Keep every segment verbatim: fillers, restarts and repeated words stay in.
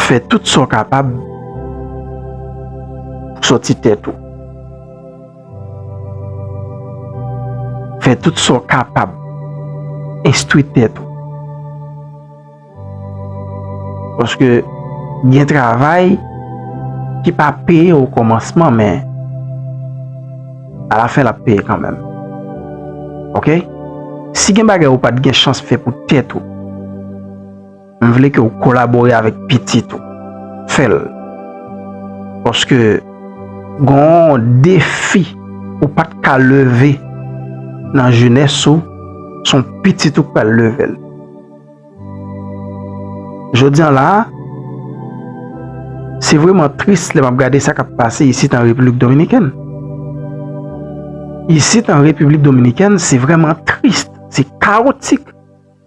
Fè tout sa w kapab pou sòti tèt ou. Fè tout sa w kapab. Enstwi tèt ou. Paske gen travay ki pa peye o kòmansman, men alafen l ap peye kanmenm. Oke? Si gen bagay ou pa t gen chans fè pou tèt ou, m vle ke w kolabore avèk pitit ou. Fè l. Paske gen yon defi ou pa t ka leve nan jenès ou, se yon pitit ou k pral leve l. Jodi a la, se vrèman tris lè m ap gade sa k ap pase isit an Repiblik Dominikèn. Isit an Repiblik Dominikèn, se vrèman tris, se kawotik.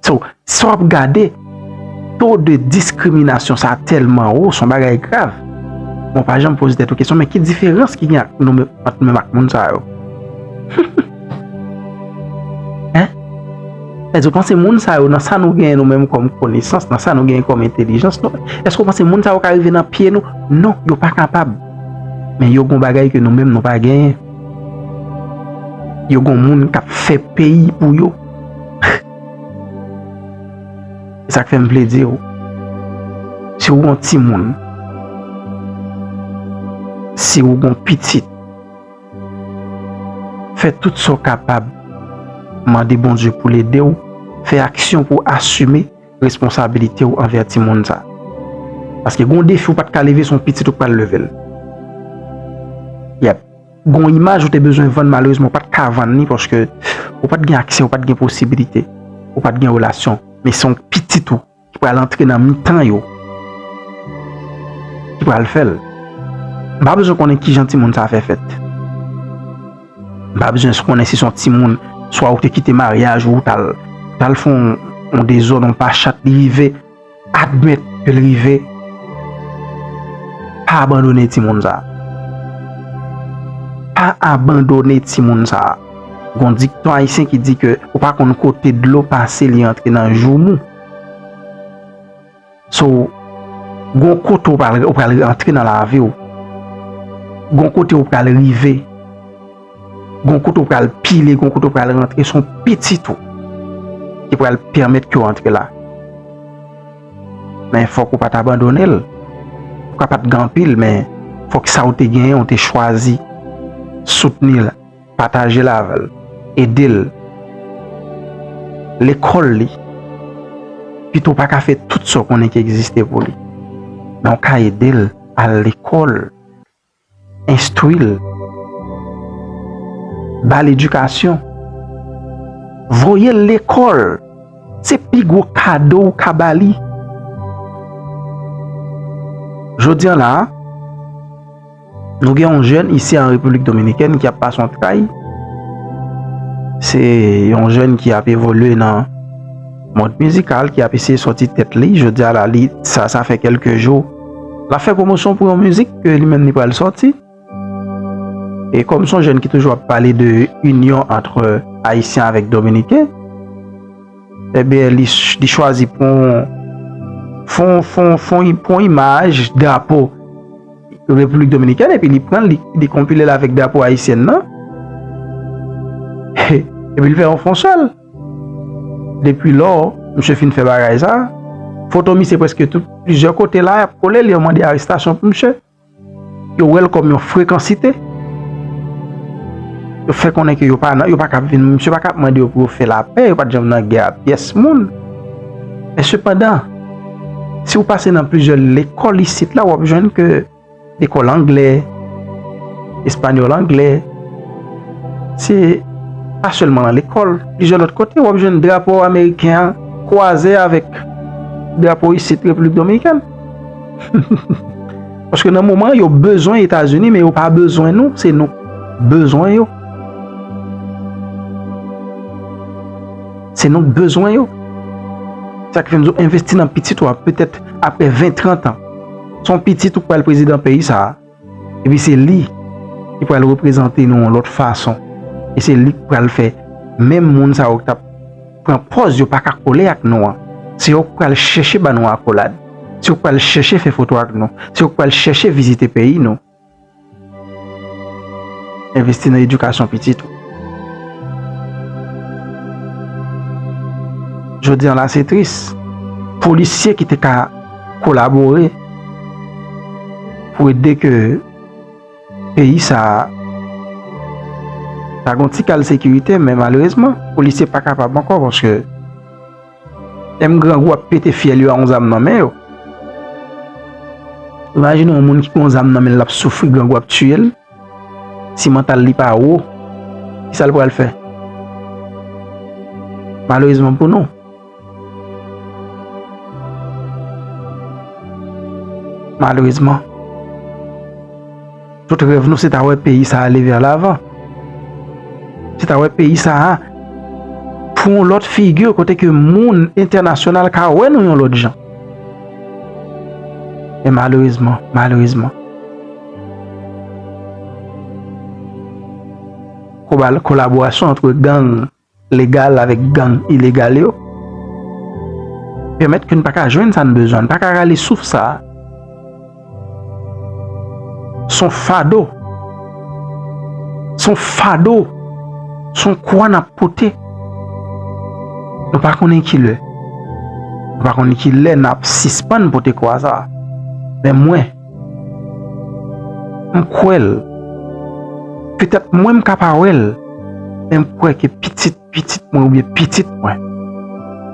So, sa w ap gade, to de diskriminasyon sa tèlman wo, se yon bagay grav. Bon, pa janm poze tèt ou kesyon, men ki diferans ki gen ak nou menm, ant nou menm ak moun sa yo? Hein? Èske w panse moun sa yo, nan sa nou genyen nou menm kòm konesans, nan sa nou genyen kòm entèlijans, nou, èske w panse moun sa yo ka rive nan pye nou? Non, yo pa kapab. Men yo gon bagay ke nou menm nou pa genyen. Yo gon moun k ap fè peyi pou yo. E sa k fè m vle di w, si w gon timoun, si w gon pitit, fè tout sa w kapab, mande Bondye pou l ede w, fè aksyon pou w asime responsabilite w anvè timoun sa. Paske gon defi w pa t ka leve, se yon pitit ou k pral leve l. Yep. Gon imaj ou te bezwen vann, malerezman, ou pa t ka vann li paske ou pa t gen aksè, ou pa t gen posibilite, ou pa t gen relasyon. Men se yon pitit ou ki pral antre nan mitan yo, ki pral fè l. M pa bezwen konnen kijan timoun sa fè fèt. M pa bezwen konnen si se yon timoun, swa ou te kite maryaj ou, ou t al, ou t al fè yon, yon dezòd, yon pachat, li rive, admèt ke l rive. Pa abandone timoun sa. Pa abandone timoun sa. Gon dikton ayisyen ki di ke ou pa konn kote dlo pase, li antre nan joumou. So, gon kote ou pral, ou pral antre nan lavi w. Gon kote ou pral rive. Gon kote ou pral pile, gon kote ou pral rantre, se yon pitit ou ki pral pèmèt ke w antre la. Men fòk ou pa t abandone l. Ou ka pa t gen anpil, men fòk sa ou te genyen, ou te chwazi soutni l, pataje l avè l, ede l, lekòl li. Pito w pa ka fè tout sa w konnen ki egziste pou li. Men w ka ede l al lekòl, enstwi l, ba l edikasyon, voye l lekòl. Se pi gwo kado w ka ba li. Jodi a la, nou gen yon jèn isi an Repiblik Dominikèn ki ap pase yon tray. Se yon jèn ki ap evolye nan mond mizikal, ki ap eseye sòti tèt li. Jodi a la, li, sa, sa fè kèlke jou. L ap fè pwomosyon pou yon mizik ke li menm li pral sòti. E kòm se yon jèn ki toujou ap pale de inyon ant Ayisyen avèk Dominiken, ebyen, li, li chwazi pran, fon, fon, fon, pran imaj drapo Repiblik Dominikèn, epi li pran l, li, li konpile l avèk drapo ayisyèn nan. Epi l fè yon fon sèl. Depi lò, misye fin fè bagay sa. Foto misye prèske tout, plizyè kote la, y ap kole l, yo mande arestasyon pou misye. Yo wè l kòm yon frekansite. Yo fè konnen ke yo pa nan, yo pa ka vin, misye pa ka ap mande yo pou yo fè lapè, yo pa t janm nan gè a pyès moun. Men sepandan, si w pase nan plizyè lekòl isit la, w ap jwenn ke lekòl anglè, espanyòl anglè, se pa sèlman nan lekòl, plizyè lòt kote, w ap jwenn drapo ameriken an kwaze avèk drapo isit Repiblik Dominikèn. Paske nan moman an, yo bezwen Etazini, men yo pa bezwen nou, se nou k bezwen yo. Se nou k bezwen yo. Sa k fè m di w, envesti nan pitit ou a, petèt apre ven, trant an. Se yon pitit ou k pral prezidan peyi sa a. Epi se li ki pral reprezante nou yon lòt fason. E se li k pral fè menm moun sa yo k t ap pran pòz yo pa ka kole ak nou an, se yo k pral chèche ba nou akolad. Si w pral chèche fè foto ak nou, si w pral chèche vizite peyi nou, envesti nan edikasyon pitit ou. Jodi an la, se tris. Polisye ki te ka kolabore pou ede ke peyi sa a ta gon ti kal sekirite, men malerezman, polisye pa kapab ankò paske menm grangou ap pete fyèl yo a yon zam nan men yo. Imajine yon moun ki gon zam nan men l ap soufri, grangou ap tiye l. Si mantal li pa wo, kisa l pral fè? Malerezman pou nou. Malerezman. Tout rèv nou se ta wè peyi sa ale vè lavan. Se ta wè peyi sa a pran yon lòt figi kote ke moun entènasyonal ka wè nou yon lòt jan. Men malerezman, malerezman, koba-, kolaborasyon ant gang legal avèk gang ilegal yo pèmèt ke n pa ka jwenn sa n bezwen, n pa ka rale souf sa a. Se yon fado. Se yon fado. Se yon kwa n ap pote. Nou pa konnen ki lè. Nou pa konnen ki lè n ap sispann pote kwa sa a. Men mwen, m kwè l. Petèt mwen m ka pa wè l, men m kwè ke pitit pitit mwen oubyen pitit mwen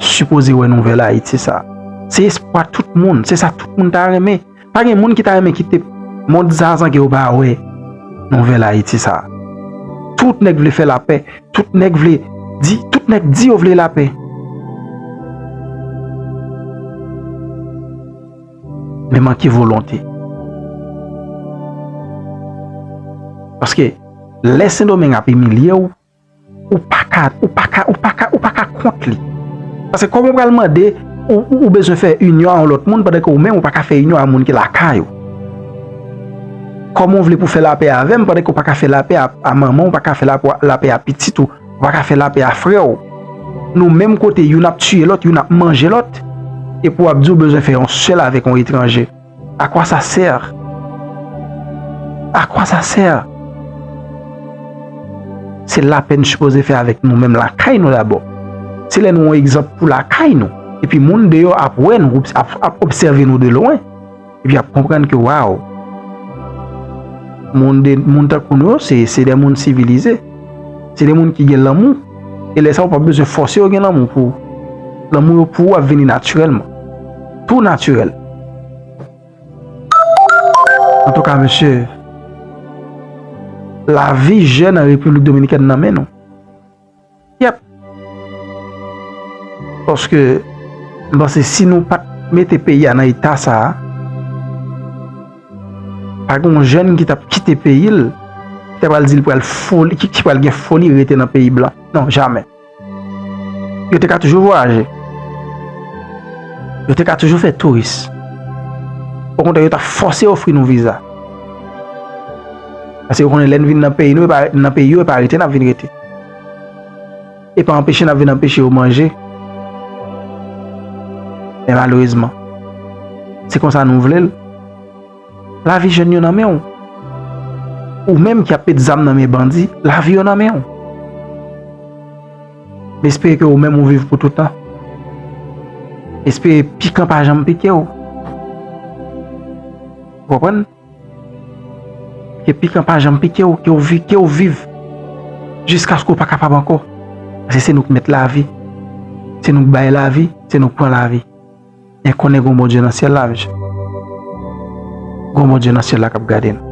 sipoze wè nouvèl Ayiti sa. Se espwa tout moun, se sa tout moun ta renmen. Pa gen moun ki ta renmen kite mond sa san ke yo pa wè nouvèl Ayiti sa. Tout nèg vle fè lapè, tout nèg vle di, tout nèg di yo vle lapè. Men manke volonte. Paske lè Sendomeng ap imilye w, ou pa ka, ou pa ka, ou pa ka, ou pa ka kont li. Paske kòman w pral mande ou, ou, ou bezwen fè inyon a yon lòt moun pandan ke ou menm ou pa ka fè inyon a moun ki lakay ou? Kòman w vle pou fè lapè avè m pandan ke ou pa ka fè lapè a, a manman w, ou pa ka fè lapè, lapè a pitit ou, ou pa ka fè lapè a frè w? Nou menm kote youn ap tiye lòt, youn ap manje lòt, epi w ap di w bezwen fè yon sèl avèk yon etranje. À quoi ça sert? À quoi ça sert? Se lapè n sipoze fè avèk nou menm lakay nou dabò. Se lè nou yon egzanp pou lakay nou. Epi moun deyò ap wè nou, ap, ap obsève nou de lwen. Epi ap konprann ke, waw, moun de, moun tankou nou yo, se, se de moun sivilize. Se de moun ki gen lanmou. E lè sa, ou pa bezwen fòse yo gen lanmou pou ou. Lanmou yo pou ou ap vini natirèlman. Tou natirèl. Antouka, mesye, lavi jèn an Repiblik Dominikèn nan men nou. Yep. Paske, m panse si nou pa t mete peyi a nan eta sa a, pa gen yon jèn ki t ap kite peyi l, ki ta pral di l pral foli, ki, ki pral gen foli rete nan peyi blan. Non, jamè. Yo te ka toujou vwayaje. Yo te ka toujou fè touris. Okontrè, yo t ap fòse ofri nou viza. Paske yo konnen lè n vin nan peyi nou, e pa, nan peyi yo, e pa rete n ap vin rete. E pa anpeche n ap vin anpeche yo manje. Men malerezman, se konsa nou vle l. Lavi jèn yo nan men w. Ou menm ki ap met zam nan men bandi, lavi yo nan men w. M espere ke ou menm ou viv pou toutan. M espere pikan pa janm pike w. Ou konprann? Ke pikan pa janm pike w, ke w vi-, ke w viv jiskaske w pa kapab ankò. Paske se nou k mèt lavi. Se nou k bay lavi, se nou k pran lavi. Men konnen gon Bondye nan syèl la, mesye. Gon Bondye nan syèl la k ap gade nou.